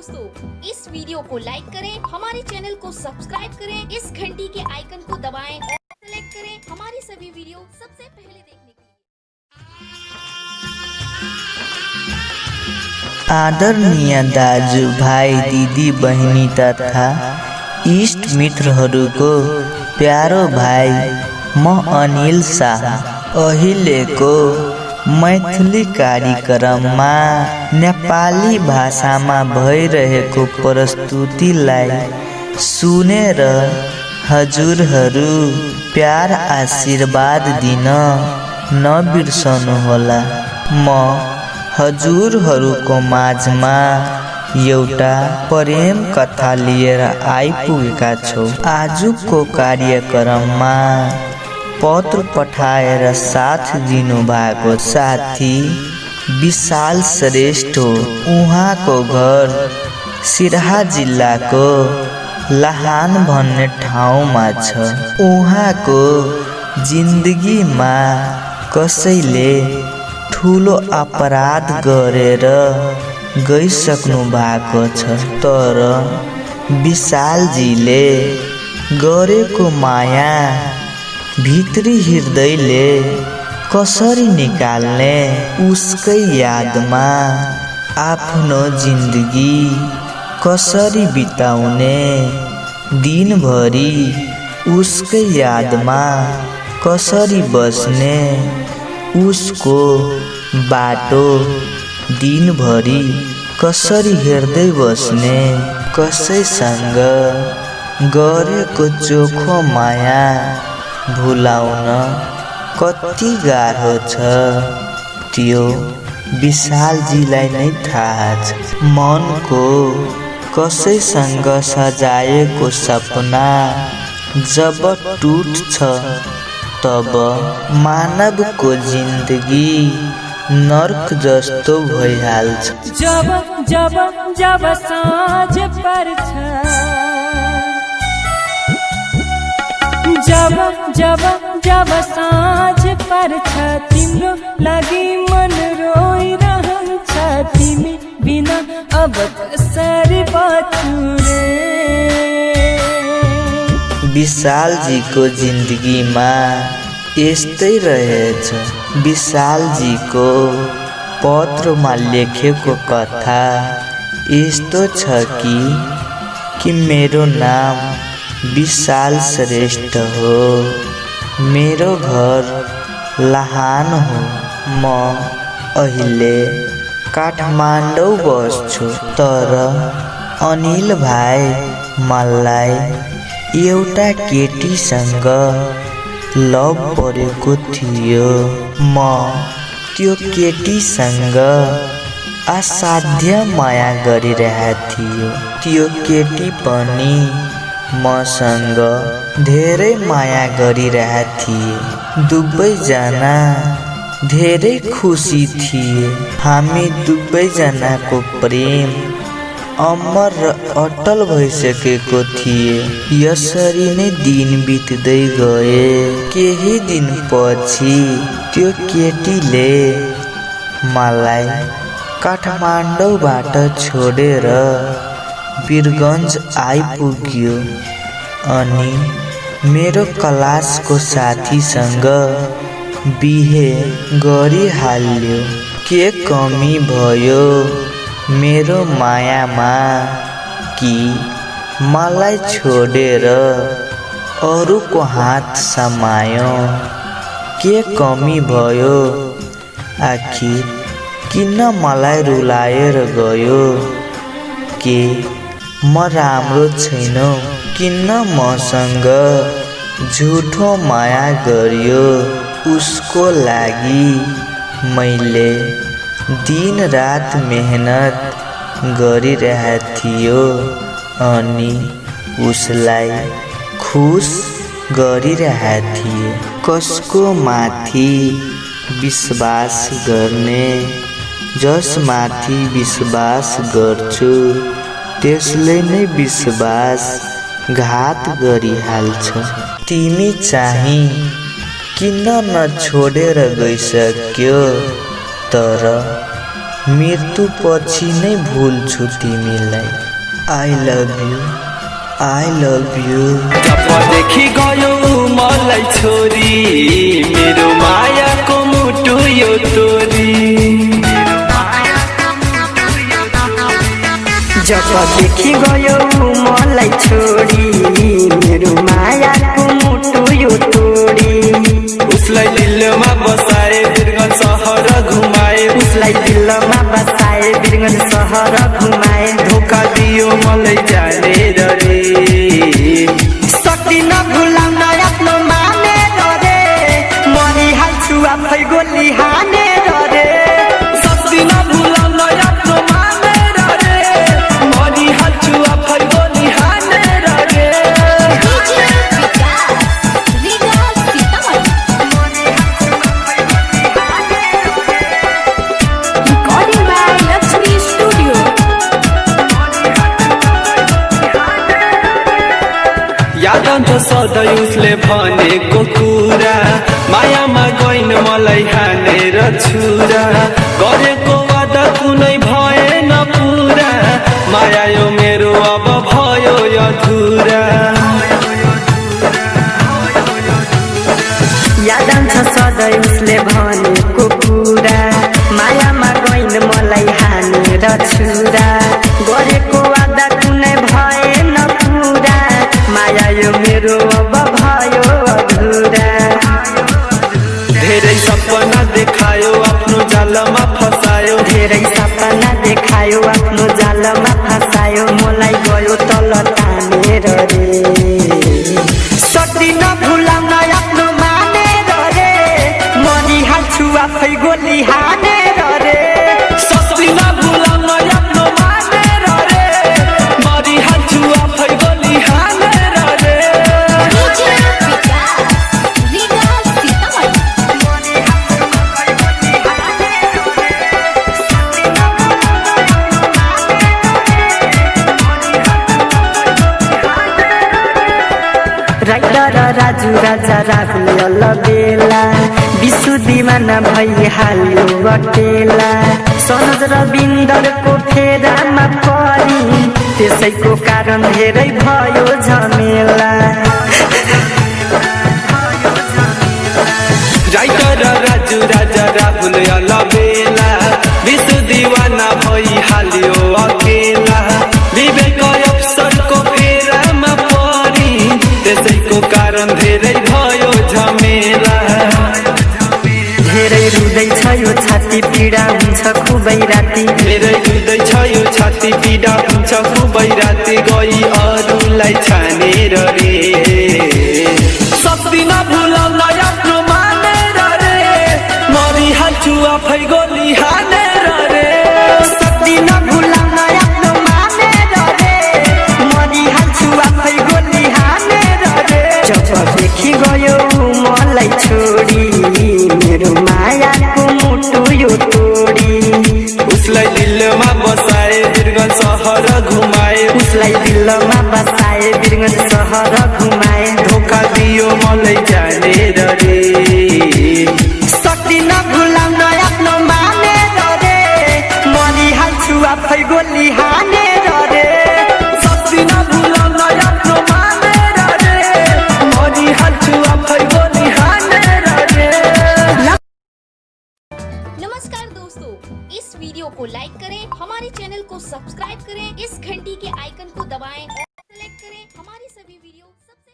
दोस्तों, इस वीडियो को लाइक करें, हमारे चैनल को सब्सक्राइब करें, इस घंटी के आइकन को दबाएं और सेलेक्ट करें हमारी सभी वीडियो सबसे पहले देखने के लिए। आदरणीय दाजु भाइ दिदी बहिनी तथा इष्ट मित्रहरूको प्यारो भाइ म अनिल शाह अहिलेको मैथिली कार्यक्रममा नेपाली भाषामा भइरहेको प्रस्तुतिलाई सुनेर हजुरहरू प्यार आशीर्वाद दिन नबिर्सनुहोला। म हजुरहरूको माझमा एउटा प्रेम कथा लिएर आइपुगेका छौँ। आजको कार्यक्रममा पत्र पठाएर साथ दिनुभएको साथी विशाल श्रेष्ठ हो। उहाँको घर सिराहा जिल्लाको लाहान भन्ने ठाउँमा छ। उहाँको जिन्दगीमा कसैले ठुलो अपराध गरेर गइसक्नु भएको छ, तर विशालजीले गरेको माया भित्री हृदयले कसरी निकाल्ने, उसकै यादमा आफ्नो जिन्दगी कसरी बिताउने, दिनभरि उसकै यादमा कसरी बस्ने, उसको बाटो दिनभरि कसरी हेर्दै बस्ने, कसैसँग गरेको चोखो माया भुलाउन कति गाह्रो छ त्यो विशालजीलाई नै थाहा छ। मनको कसैसँग सजाएको सपना जब टुट्छ तब मानवको जिन्दगी नर्क जस्तो भइहाल्छ। जब जब जब साँझ पर्छ, जब जब जब साँझ पर्छ, तिम्रो लागि मन रोइरहन्छ। तिमी बिना अब कसरी बाँच्नु रे। विशालजीको जिन्दगीमा यस्तै रहेछ। विशालजीको पत्रमा लेखेको कथा यस्तो छ कि मेरो नाम विशाल श्रेष्ठ हो, मेरो घर लाहान हो, म अहिले काठमाडौँ बस्छु, तर अनिल भाइ मलाई एउटा केटीसँग लभ परेको थियो। म त्यो केटीसँग असाध्य माया गरिरहेको थियो। त्यो केटी पनि मसँग धेरै माया गरिरहेका थिए। दुवैजना धेरै खुसी थिए। हामी दुवैजनाको प्रेम अमर र अटल भइसकेको थिए। यसरी नै दिन बित्दै गए। केही दिनपछि त्यो केटीले मलाई काठमाडौँबाट छोडेर वीरगञ्ज आइपुग्यो अनि मेरो क्लासको साथीसँग बिहे गरिहाल्यो। के कमी भयो मेरो मायामा कि मलाई छोडेर अरूको हात समायो? के कमी भयो? आखिर किन मलाई रुलाएर गयो? के म राम्रो छैन? किन मसँग झुठो माया गर्यो? उसको लागि मैले दिन रात मेहनत गरिरहेको थियो अनि उसलाई खुश गरिरहेको थिएँ। कसको माथि विश्वास गर्ने? जसमाथि विश्वास गर्छु त्यसले नै विश्वासघात गरिहाल्छ। तिमी चाहिँ किन नछोडेर गइसक्यो? तर मृत्यु पछि नै भूल छुट्टी मिलाई। I love you. जब देखि गयो मलाई छोरी, मेरो मायाको मुटु यो तोरी। जब देखि गयो मलाई छोरी, मेरो मायाको मुटु यो तोरी। उसलाई दिलमा बसाए बिरगञ्ज सहर घुमाए, उसलाई दिलमा बसाए बिरगञ्ज सहर घुमाए। धोका दियो मलाई जानेर रे, सक्दिन भुलाउन आफ्नो मानेर रे, मरिहाल्छु आफै गोली हानेर रे। सक्दिन भुलाउन आफ्नो मानेर रे, मरिहाल्छु आफै गोली हानेर रे। Recording by Lakshmi Studio. याद आउँछ सधैँ उसले भनेको कुरा, मायामा गइन मलाई हानेर छुरा। गरेको वादा कुनै भएन पुरा, माया यो मेरो अब भयो अधुरा। याद आउँछ सधैँ उसले भनेको कुरा, मायामा गइन मलाई हानेर छुरा। गरेको वादा कुनै भएन पुरा, माया यो मेरो अब भयो अधुरा। धेरै सपना देखायो आफ्नो जालमा फसायो, धेरै सपना देखायो आफ्नो जालमा फसायो। मलाई गयो तल तानेर रे, सक्दिन भुलाउन आफ्नो मानेर रे, मरिहाल्छु आफै गोली हानेर रे। सक्दिन भुलाउन आफ्नो मानेर रे, मरिहाल्छु आफै गोली हानेर रे। राइटर राजु राजा राहुल अलबेला, विशु दिवाना भइहाल्यो अकेला। सनोज रविन्दरको फेरामा परी, त्यसैको कारण धेरै भयो झमेला। राइटर राजु राजा राहुल अलबेला, विश्व दिवाना भइहाल्यो अकेला। विवेक अवसरको फेरामा परी, त्यसैको कारण धेरै भयो झमेला। धेरै रुँदैछ यो छाती पीडा हुन्छ खुबै राति, धेरै रुँदैछ यो छाती पीडा हुन्छ खुबै राति। गई अरूलाई छानेर रे, सक्दिन भुलाउन आफ्नो मानेर रे, मरिहाल्छु आफै गोली हानेर रे। सक्दिन भुलाउन आफ्नो मानेर रे, मरिहाल्छु आफै गोली हानेर रे। जब देखि गयो मलाई छोरी, मेरो मायाको मुटु यो तोरी। उसलाई दिलमा बसाए बिरगञ्ज सहर घुमाए, उसलाई दिलमा बसाए बिरगञ्ज सहर घुमाए। धोका दियो मलाई जानेर रे, सक्दिन भुलाउन आफ्नो मानेर रे, मरिहाल्छु आफै गोली हानेर रे। सक्दिन भुलाउन आफ्नो मानेर रे, मरिहाल्छु आफै गोली हानेर रे। नमस्कार दोस्तों, इस वीडियो को लाइक करें, हमारे चैनल को सब्सक्राइब करें, इस घंटी के आइकन को दबाएं और सेलेक्ट करें हमारी सभी वीडियो सबसे